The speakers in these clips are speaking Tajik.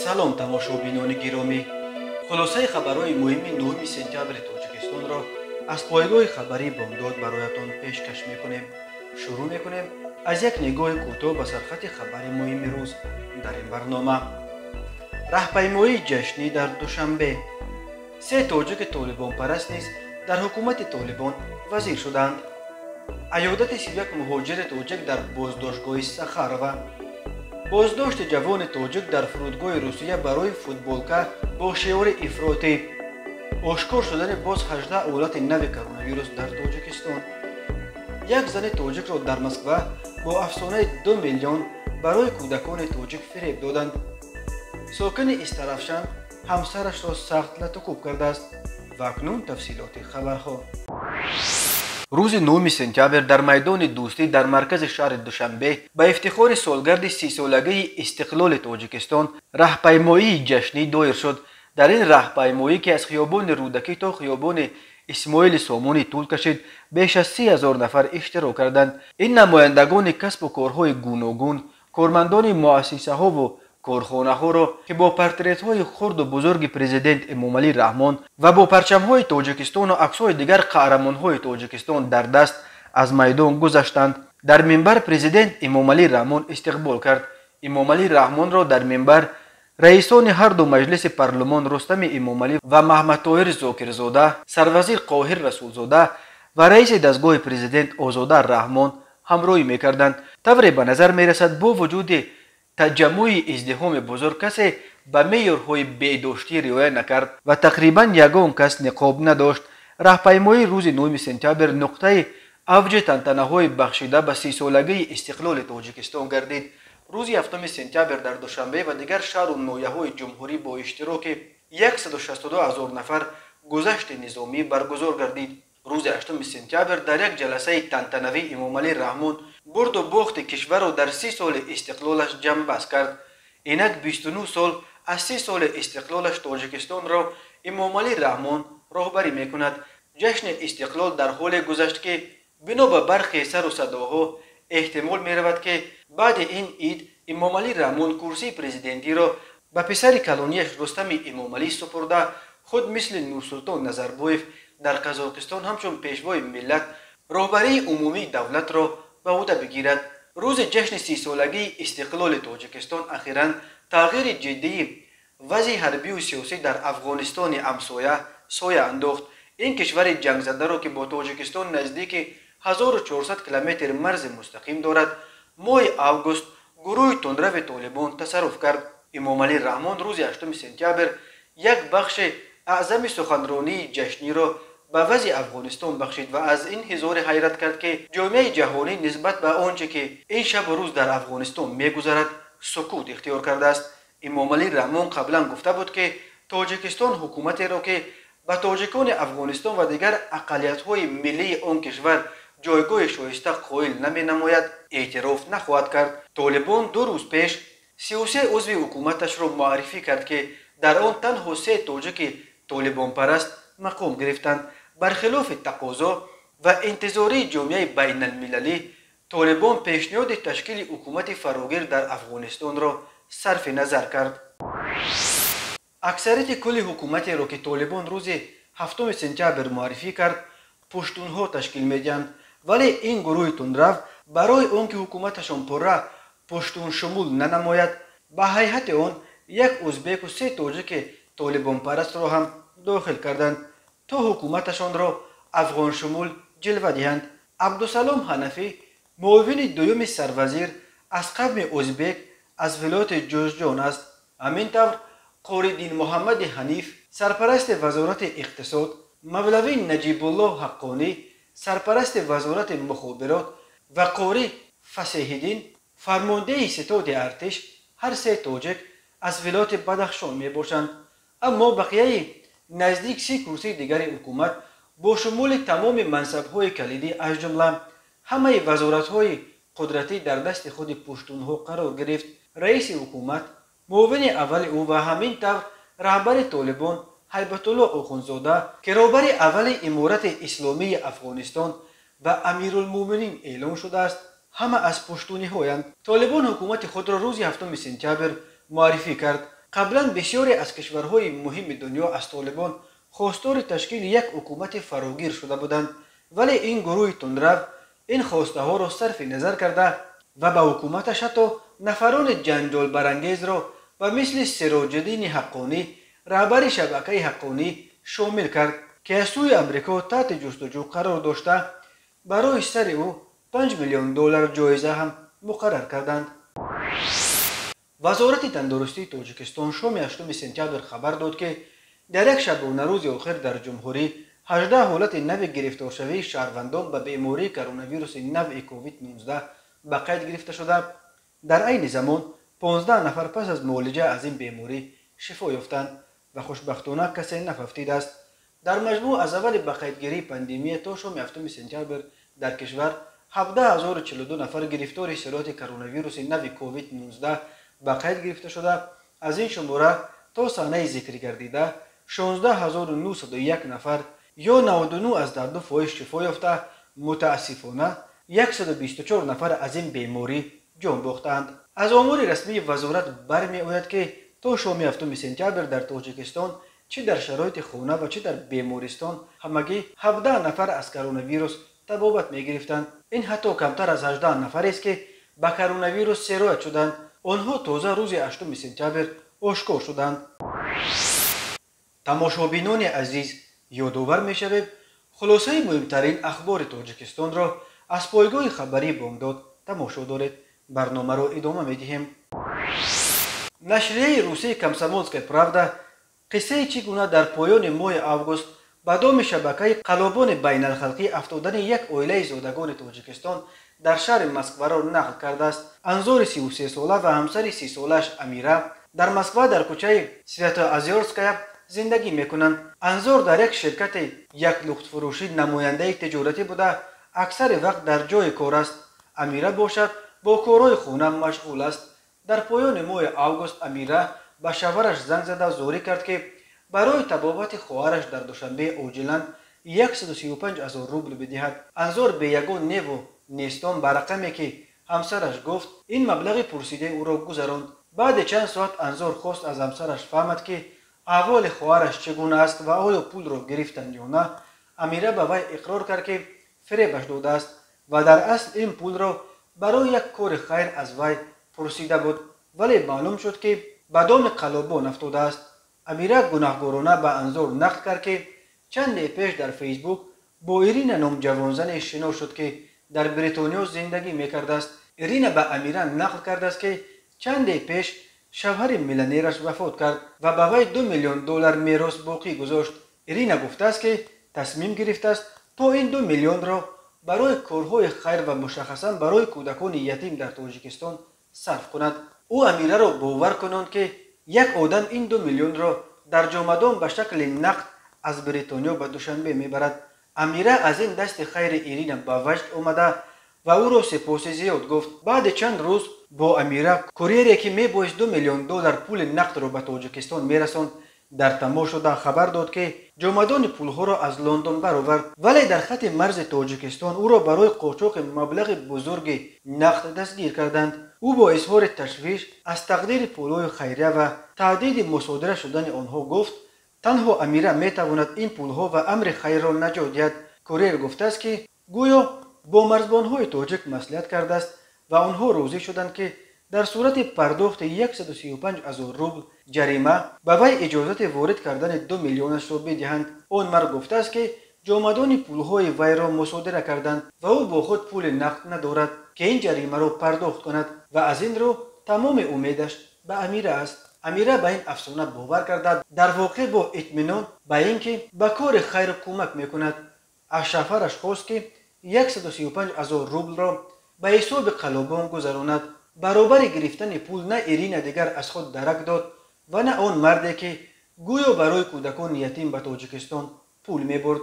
Салом, тамошобинони гиромӣ. Хулосаи хабарҳои муҳими 9 сентябри Тоҷикистонро аз пойгоҳи хабарии Бомдод бароятон пешкаш мекунем. Шурӯъ мекунем аз як нигоҳи кӯтоҳ ба сархати хабари муҳими рӯз дар ин барнома. Раҳпаймоии ҷашнӣ дар Душанбе. Се тоҷики толибонпараст низ дар ҳукумати Толибон вазир шуданд. Аёдати 31 муҳоҷири тоҷик дар боздоштгоҳи Сахарова. Боздошти ҷавони тоҷик дар фурудгоҳи Русия барои футболка бо шиори ифротӣ. Ошкор шудани боз 18 ҳолати нави коронавирус дар Тоҷикистон. Як зани тоҷикро дар Москва бо афсонаи 2 миллион барои кӯдакони тоҷик фиреб доданд. Сокини Истарафшан ҳамсарашро сахт латукӯб кардааст. Ва акнун тафсилоти хабарҳо. Рӯзи 9 сентябр дар майдони Дӯстӣ дар маркази шаҳри Душанбе ба ифтихори солгарди 30-солагии истиқлоли Тоҷикистон раҳпаймоии ҷашнӣ доир шуд. Дар ин раҳпаймоӣ, ки аз хиёбони Рӯдакӣ то хиёбони Исмоили Сомонӣ тӯл кашид, беш аз 30 000 нафар иштирок карданд. Ин намояндагони касбу корҳои гуногун, кормандони муассисаҳову корхонаҳоро, ки бо портретҳои хурду бузурги президент Эмомалӣ Раҳмон ва бо парчамҳои Тоҷикистону аксҳои дигар қаҳрамонҳои Тоҷикистон дар даст аз майдон гузаштанд, дар минбар президент Эмомалӣ Раҳмон истиқбол кард. Эмомалӣ Раҳмонро дар минбар раисони ҳарду маҷлиси парлумон Рустами Эмомалӣ ва Маҳмадтоҳир Зокирзода, сарвазир Қоҳир Расулзода ва раиси дастгоҳи президент Озода Раҳмон ҳамроҳӣ мекарданд. Тавре ба назар мерасад, бо вуҷуди таҷаммӯи издиҳоми бузург касе ба меъёрҳои беҳдоштӣ риоя накард ва тақрибан ягон кас ниқоб надошт. Раҳпаймоии рӯзи 9 сентябр нуқтаи авҷи тантанаҳои бахшида ба 30-солагии истиқлоли Тоҷикистон гардид. Рӯзи 7 сентябр дар Душанбе ва дигар шаҳру ноҳияҳои ҷумҳурӣ бо иштироки 162 ҳазор нафар гузашти низомӣ баргузор гардид. Рӯзи 8 сентябр дар як ҷаласаи тантанавӣ Эмомалӣ Раҳмон бурду бохти кишварро дар 30 соли истиқлолаш ҷамъбаст кард. Инак 29 сол аз 30 соли истиқлолаш Тоҷикистонро Эмомалӣ Раҳмон роҳбарӣ мекунад. Ҷашни истиқлол дар ҳоле гузашт, ки бино ба бархе сару садоҳо эҳтимол меравад, ки баъди ин ид Эмомалӣ Раҳмон курсии президентиро ба писари калонияш Рустами Эмомалӣ супурда, худ мисли Нурсултон Назарбоев дар Қазоқистон ҳамчун пешвои миллат роҳбарии умумии давлатро ба ӯҳда бигирад. Рӯзи ҷашни 30-солагии истиқлоли Тоҷикистон ахиран тағйири ҷиддии вазъи ҳарбию сиёсӣ дар Афғонистони ҳамсоя соя андохт. Ин кишвари ҷангзадаро, ки бо Тоҷикистон наздики 1400 километр марзи мустақим дорад, моҳи август гурӯҳи тундрави Толибон тасарруф кард. Эмомалӣ Раҳмон рӯзи 8 сентябр як бахши аъзами суханронии ҷашниро ба вазъи Афғонистон бахшид ва аз ин изҳори ҳайрат кард, ки ҷомеаи ҷаҳонӣ нисбат ба он чӣ ки ин шабу рӯз дар Афғонистон мегузарад, сукут ихтиёр кардааст. Эмомалӣ Раҳмон қаблан гуфта буд, ки Тоҷикистон ҳукуматеро, ки ба тоҷикони Афғонистон ва дигар ақаллиятҳои миллии он кишвар ҷойгоҳи шоиста қоил наменамояд, эътироф нахоҳад кард. Толибон 2 рӯз пеш 33 узви ҳукуматашро муаррифӣ кард, ки дар он танҳо се тоҷики толибонпараст мақом гирифтанд. Бархилофи тақозо ва интизории ҷомеаи байналмилалӣ, Толибон пешниҳоди ташкили ҳукумати фарогир дар Афғонистонро сарфи назар кард. Аксарияти кулли ҳукуматеро, ки Толибон рӯзи 7 сентябр муаррифӣ кард, пуштунҳо ташкил медиҳанд, вале ин гурӯҳи тундрав барои он ки ҳукуматашон пурра пуштуншумул нанамояд, ба ҳайати он як узбеку се тоҷики толибонпарастро ҳам дохил карданд, то ҳукуматашонро афғоншумул ҷилва диҳанд. Абдусалом Ҳанафӣ, муовини дуюми сарвазир, аз қавми узбек аз вилояти Ҷӯзҷон аст. Ҳамин тавр, Қориддин Муҳаммади Ҳаниф, сарпарасти вазорати иқтисод, мавлавӣ Наҷибуллоҳ Ҳаққонӣ, сарпарасти вазорати мухобирот, ва қорӣ Фасеҳиддин, фармондеҳи ситоди артиш, ҳар се тоҷик аз вилояти Бадахшон мебошанд. Аммо бақияи наздик 30 курсии дигари ҳукумат бо шумули тамоми мансабҳои калидӣ, аз ҷумла ҳамаи вазоратҳои қудратӣ, дар дасти худи пуштунҳо қарор гирифт. Раиси ҳукумат, муовини аввали ӯ ва ҳамин тавр раҳбари Толибон Ҳайбатулло Охунзода, ки роҳбари аввали Иморати Исломии Афғонистон ва Амирулмӯъминин эълон шудааст, ҳама аз пуштуниҳоянд. Толибон ҳукумати худро рӯзи 7 сентябр муаррифӣ кард. Қаблан бисёре аз кишварҳои муҳими дунё аз Толибон хостори ташкили як ҳукумати фарогир шуда буданд, вале ин гурӯҳи тундрав ин хостаҳоро сарфи назар карда ва ба ҳукуматаш ҳатто нафарони ҷанҷолбарангезро ба мисли Сироҷиддини Ҳаққонӣ, раҳбари шабакаи Ҳаққонӣ, шомил кард, ки аз сӯи Амрико таҳти ҷустуҷӯ қарор дошта, барои сари ӯ 5 миллион доллар ҷоиза ҳам муқаррар карданд. Вазорати тандурустии Тоҷикистон шоми 8 сентябр хабар дод, ки дар як шабонарӯзи охир дар ҷумҳурӣ 18 ҳолати нави гирифторшавии шаҳрвандон ба бемории коронавируси навъи COVID-19 ба қайд гирифта шуда, дар айни замон 15 нафар пас аз муолиҷа аз ин беморӣ шифо ёфтанд ва хушбахтона касе нафавтидааст. Дар маҷмӯъ аз аввали ба қайдгирии пандемия то шоми 7 сентябр дар кишвар 17042 нафар гирифтори сирояти коронавируси нави COVID-19 ба қайд гирифта шуда, аз ин шумора то санаи зикр гардида 16901 нафар ё 99,2% шифо ёфта, мутаассифона 124 нафар аз ин беморӣ ҷон бохтаанд. Аз омори расмии вазорат бармеояд, ки то шоми 7 сентябр дар Тоҷикистон чӣ дар шароити хона ва чӣ дар бемористон ҳамагӣ 17 нафар аз коронавирус табобат мегирифтанд. Ин ҳатто камтар аз 18 нафарест, ки ба коронавирус сироят шуданд. Онҳо тоза рӯзи 8 сентябр ошкор шуданд. Тамошобинони азиз, ёдовар мешавем, хулосаи муҳимтарин ахбори Тоҷикистонро аз пойгоҳи хабарии Бомдод тамошо доред. Барномаро идома медиҳем. Нашрияи русии «Комсомольская правда» қиссаи чӣ гуна дар поёни моҳи август ба доми шабакаи қаллобони байналхалқӣ афтодани як оилаи зодагони Тоҷикистон дар шаҳри Москваро нақл кардааст. Анзори 33сола ва ҳамсари 30солааш Амира дар Москва дар кӯчаи Святоозёрская зиндагӣ мекунанд. Анзор дар як ширкати яклухтфурӯшӣ намояндаи тиҷоратӣ буда, аксари вақт дар ҷои кор аст. Амира бошад, бо корҳои хона машғул аст. Дар поёни моҳи август Амира ба шавҳараш занг зада зорӣ кард, ки барои табобати хоҳараш дар Душанбе оҷилан 135 000 рубл бидиҳад. Анзор бе ягон неву нестон ба рақаме, ки ҳамсараш гуфт, ин маблағи пурсидаи ӯро гузаронд. Баъди чанд соат Анзор хост аз ҳамсараш фаҳмад, ки аҳволи хоҳараш чӣ гуна аст ва оё пулро гирифтанд ё на. Амира ба вай иқрор кард, ки фиребаш додааст ва дар асл ин пулро барои як кори хайр аз вай пурсида буд, вале маълум шуд, ки ба доми қаллобон афтодааст. Амира гунаҳгорона ба Анзор нақл кард, ки чанде пеш дар Фейсбук бо Ирина ном ҷавонзане шинос шуд, ки дар Бритониё зиндагӣ мекардааст. Ирина ба Амира нақл кардааст, ки чанде пеш шавҳари миллионераш вафот кард ва ба вай 2 миллион доллар мерос боқӣ гузошт. Ирина гуфтааст, ки тасмим гирифтааст то ин 2 миллионро барои корҳои хайр ва мушаххасан барои кӯдакони ятим дар Тоҷикистон сарф кунад. Ӯ Амираро бовар кунонд, ки як одам ин 2 миллионро дар ҷомадон ба шакли нақд аз Бритониё ба Душанбе мебарад. Амира аз ин дасти хайри Ирина ба ваҷд омада ва ӯро сипоси зиёд гуфт. Баъди чанд рӯз бо Амира курьере, ки мебоист 2 миллион доллар пули нақдро ба Тоҷикистон мерасонд, дар тамос шуда хабар дод, ки ҷомадони пулҳоро аз Лондон баровард, вале дар хати марзи Тоҷикистон ӯро барои қочоқи маблағи бузурги нақд дастгир карданд. Ӯ бо изҳори ташвиш аз тақдири пулҳои хайрия ва таҳдиди мусодира шудани онҳо гуфт, танҳо Амира метавонад ин пулҳо ва амри хайрро наҷот диҳад. Курьер гуфтааст, ки гӯё бо марзбонҳои тоҷик маслиҳат кардааст ва онҳо розӣ шуданд, ки дар сурати пардохти 135 000 рубл ҷарима ба вай иҷозати ворид кардани 2 миллионашро бидиҳанд. Он мард гуфтааст, ки ҷомадони пулҳои вайро мусодира карданд ва ӯ бо худ пули нақд надорад, ки ин ҷаримаро пардохт кунад ва аз ин рӯ тамоми умедаш ба Амира аст. Амира ба ин афсона бовар карда, дар воқеъ бо итминон ба ин ки ба кори хайр кӯмак мекунад, аз шавҳараш хост, ки 135 000 рублро ба ҳисоби қаллобон гузаронад. Баробари гирифтани пул на Ирина дигар аз худ дарак дод ва на он марде, ки гӯё барои кӯдакони ятим ба Тоҷикистон пул мебурд.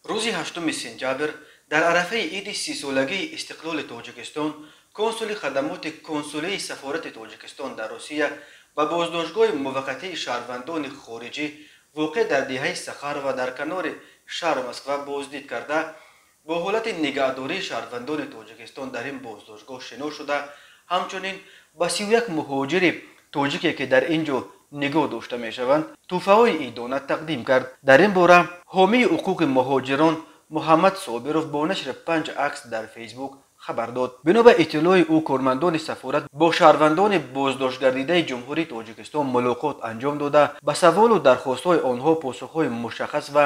Рӯзи 8 сентябр дар арафаи иди 30-солагии истиқлоли Тоҷикистон консули хадамоти консулии сафорати Тоҷикистон дар Русия ба боздоштгоҳи муваққатии шаҳрвандони хориҷӣ воқеъ дар деҳаи Сахарова дар канори шаҳри Москва боздид карда, бо ҳолати нигаҳдории шаҳрвандони Тоҷикистон дар ин боздоштгоҳ шинос шуда, ҳамчунин ба 31 муҳоҷири тоҷике ки дар ин ҷо нигоҳ дошта мешаванд, тӯҳфаҳои идона тақдим кард. Дар ин бора ҳомии ҳуқуқи муҳоҷирон Муҳаммад Собиров бо нашри 5 акс дар Фейсбук хабар дод. Бино ба иттилои ӯ, кормандони сафорат бо шаҳрвандони боздоштгардидаи Ҷумҳурии Тоҷикистон мулоқот анҷом дода, ба саволу дархостҳои онҳо посухҳои мушаххас ва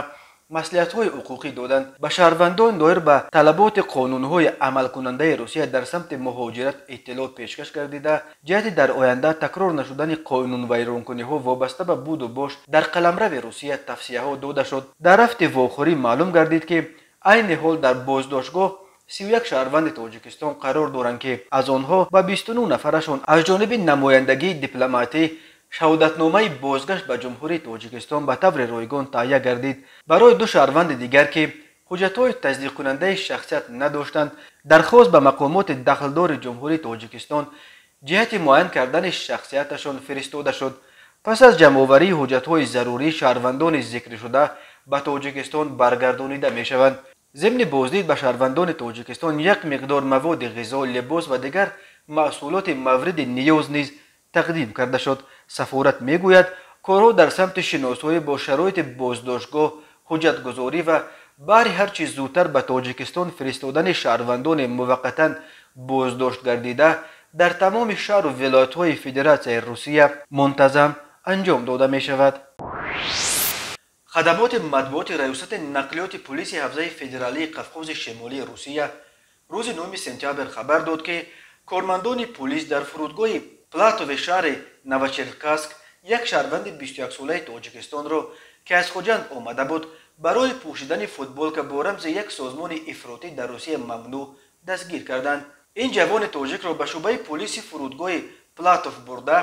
маслиҳатҳои ҳуқуқӣ доданд. Ба шаҳрвандон доир ба талаботи қонунҳои амалкунандаи Русия дар самти муҳоҷират иттилоъ пешкаш гардида, ҷиҳати дар оянда такрор нашудани қонунвайронкуниҳо вобаста ба буду бош дар қаламрави Русия тавсияҳо дода шуд. Дар рафти вохӯрӣ маълум гардид, ки айни ҳол дар боздоштгоҳ 31 шаҳрванди Тоҷикистон қарор доранд, ки аз онҳо ба 29 нафарашон аз ҷониби намояндагии дипломатӣ шаҳодатномаи бозгашт ба Ҷумҳурии Тоҷикистон ба таври ройгон таҳия гардид. Барои 2 шаҳрванди дигар, ки ҳуҷҷатҳои тасдиқкунандаи шахсият надоштанд, дархост ба мақомоти дахлдори Ҷумҳурии Тоҷикистон ҷиҳати муайян кардани шахсияташон фиристода шуд. Пас аз ҷамъоварии ҳуҷҷатҳои зарурӣ шаҳрвандони зикршуда ба Тоҷикистон баргардонида мешаванд. Зимни боздид ба шаҳрвандони Тоҷикистон як миқдор маводи ғизо, либос ва дигар маҳсулоти мавриди ниёз низ тақдим карда шуд. Сафорат мегӯяд, корҳо дар самти шиносоӣ бо шароити боздоштгоҳ, ҳуҷҷатгузорӣ ва баҳри ҳар чиз зудтар ба Тоҷикистон фиристодани шаҳрвандони муваққатан боздоштгардида дар тамоми шаҳру вилоятҳои Федератсияи Русия мунтазам анҷом дода мешавад. Хадамоти матбуоти Раёсати нақлиёти полиси ҳавзаи федералии Қавқози Шимолии Русия рӯзи 9 сентябр хабар дод, ки кормандони полис дар фурудгоҳи Платови шаҳри Новочеркасск як шаҳрванди 21-солаи Тоҷикистонро, ки аз Хуҷанд омада буд, барои пӯшидани футболка бо рамзи як созмони ифротӣ дар Русия мамнӯъ дастгир карданд. Ин ҷавони тоҷикро ба шӯъбаи полиси фурудгоҳи Платов бурда,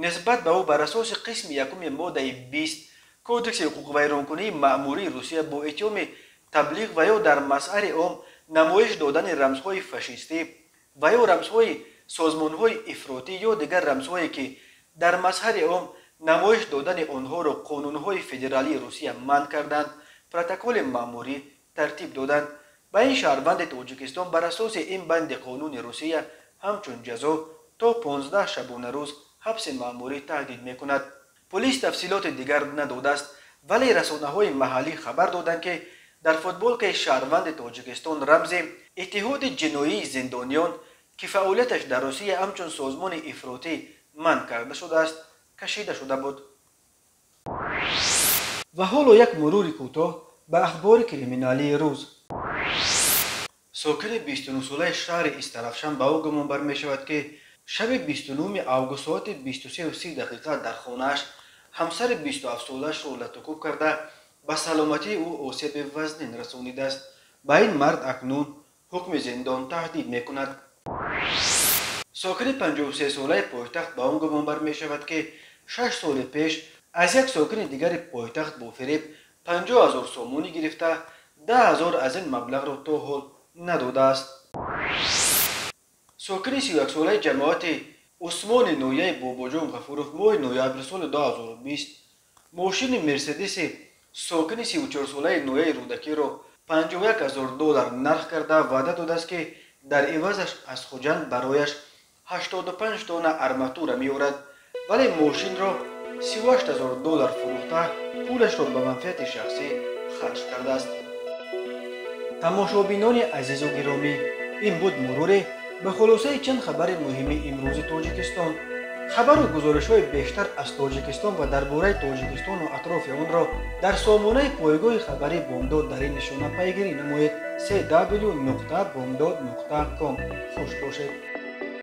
нисбат ба ӯ бар асоси қисми якуми моддаи 20 Кодекси ҳуқуқвайронкунии маъмурии Русия бо иттиҳоми таблиғ ва ё дар масъари ом намоиш додани рамзҳои фашистӣ ва ё рамзҳои созмонҳои ифротӣ ё дигар рамзҳое, ки дар мазҳари ом намоиш додани онҳоро қонунҳои федералии Русия манъ карданд, протоколи маъмурӣ тартиб доданд. Ба ин шаҳрванди Тоҷикистон бар асоси ин банди қонуни Русия ҳамчун ҷазо то 15 шабонарӯз ҳабси маъмурӣ таҳдид мекунад. Полис тафсилоти дигар надодааст, вале расонаҳои маҳаллӣ хабар доданд, ки дар футболкаи шаҳрванди Тоҷикистон рамзи Иттиҳоди ҷиноии зиндониён, ки фаъолияташ дар Русия ҳамчун созмони ифротӣ манъ карда шудааст, кашида шуда буд. Ва ҳоло як мурури кӯтоҳ ба ахбори криминалии рӯз. Сокини 29-солаи шаҳри Истаравшан ба ӯ гумонбар мешавад, ки шаби 29 август соати 23:30 дар хонааш ҳамсари 27-солаашро латукӯб карда, ба саломатии ӯ осеби вазнин расонидааст. Ба ин мард акнун ҳукми зиндон таҳдид мекунад. Сокини 53-солаи пойтахт ба он гумонбар мешавад, ки 6 соли пеш аз як сокини дигари пойтахт бо фиреб 50 000 сомонӣ гирифта, 10 000 аз ин маблағро то ҳол надодааст. Сокини 31-солаи ҷамоати Усмони ноҳияи Бобоҷон Ғафуров моҳи ноябри соли 2020 мошини Мерседеси сокини 34-солаи ноҳияи Рӯдакиро 51 000 доллар нарх карда, ваъда додааст, ки дар ивазаш аз Хуҷанд барояш 85 тонна арматура меорад, вале мошинро 38 000 доллар фурӯхта, пулашро ба манфиати шахсӣ харҷ кардааст. Тамошобинони азизу гиромӣ, ин буд муруре ба хулосаи чанд хабари муҳими имрӯзи Тоҷикистон. Хабару гузоришҳои бештар аз Тоҷикистон ва дар бораи Тоҷикистону атрофи онро дар сомонаи пойгоҳи хабарии Бомдод дар ин нишона пайгирӣ намоед: cw.bomdod.com. Хуш бошед.